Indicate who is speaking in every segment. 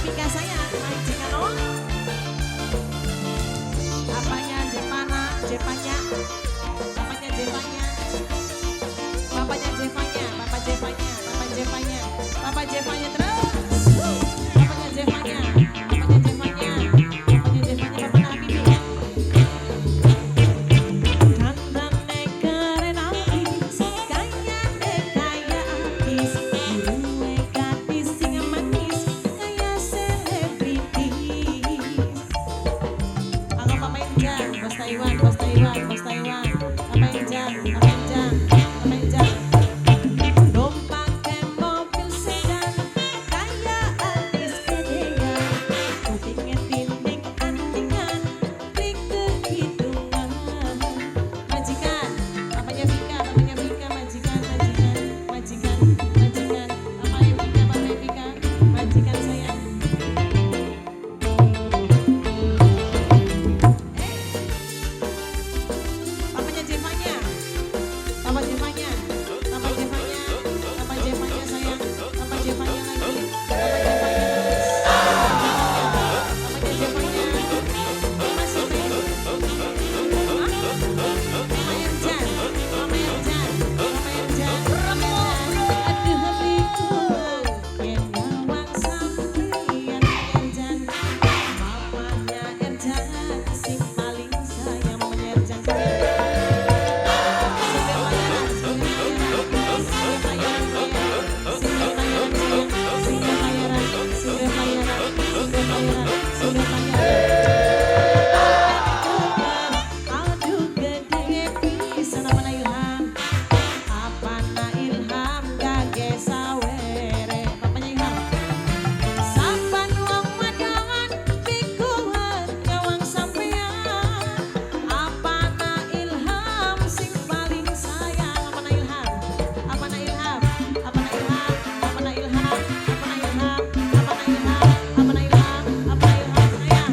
Speaker 1: Vika sayang, majikan oh. Apanya Jepana, Jepanya, apanya Jepanya, papanya Jepanya, papa Jepanya, papa Jepanya, papa Jepanya terus. Papanya Jepanya, papanya Jepanya, papanya Jepanya, papa Nabi. Dandane keren artis, kayane kaya artis, duwe gadis sing manis, kaya selebritis. Aku Papa Injang, Bos Taiwan, Bos Taiwan, Bos Taiwan, Papa Injang, Papa Injang, Papa Injang. Numpake mobil sedan, kaya artis gedean, kupinge tinting antingan, beli kehitungan. Majikan, papanya Vika, papanya Vika, majikan, majikan, majikan, majikan, papanya Vika, papanya Vika, majikan sayang. Eh, papanya Jevanya, papa Jevanya, papa Jevanya, papa Jevanya sayang, papa Jevanya lagi, papa Jevanya terus. Papanya Jevanya, Mama siapa ini? Hah? Mama Erjan, Mama Erjan, Mama Erjan, Mama Erjan. Aduh likuan, yen nyawang sampeyan Erjan. Mamanya Erjan sing paling sayang, mamanya Erjan sayang. Sing bayaran, sing bayaran, sing bayaran sayang, sing bayaran sayang, sing bayaran, sing bayaran, sing bayaran, sing bayaran. Aduh gede pisan apa na Ilham, apa na Ilham gage sawere, papanya Ilham. Saban wong wadon pikuhan nyawang sampean, apa na Ilham sing paling sayang, apa na Ilham, apa na Ilham, apa na Ilham, apa na Ilham, apa na Ilham, apa na Ilham, apa na Ilham, apa na Ilham sayang.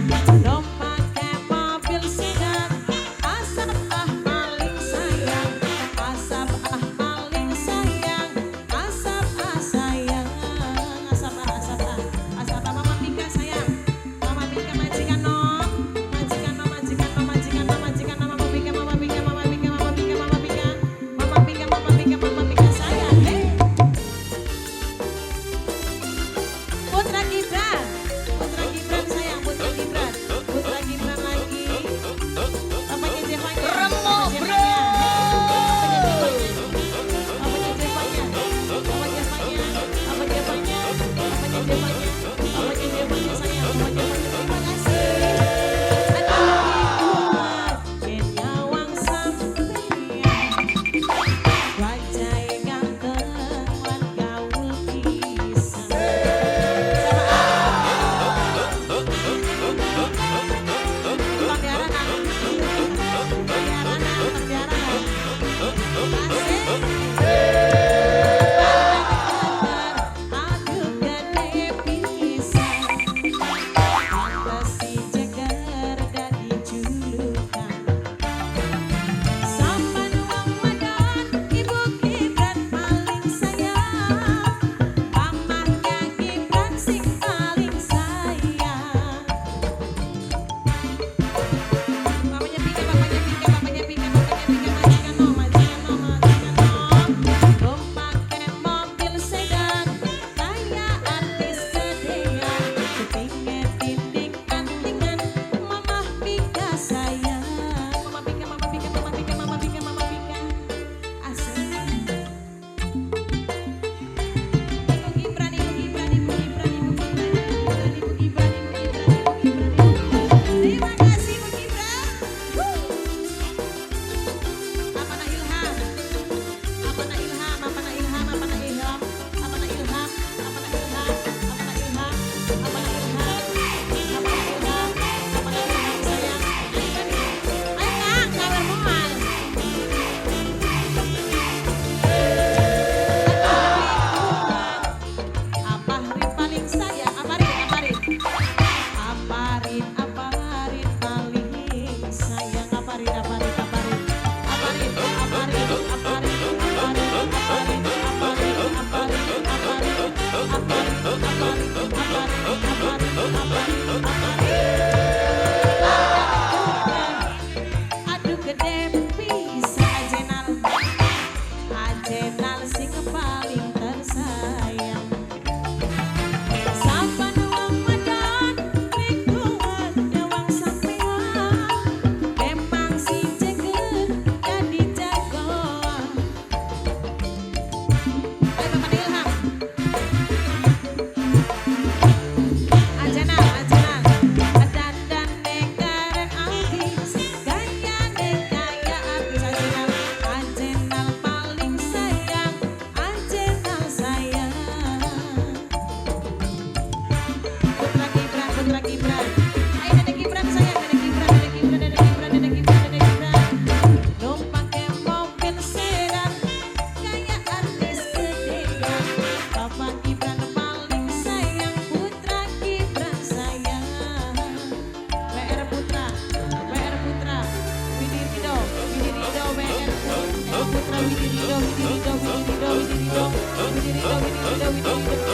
Speaker 1: Widi.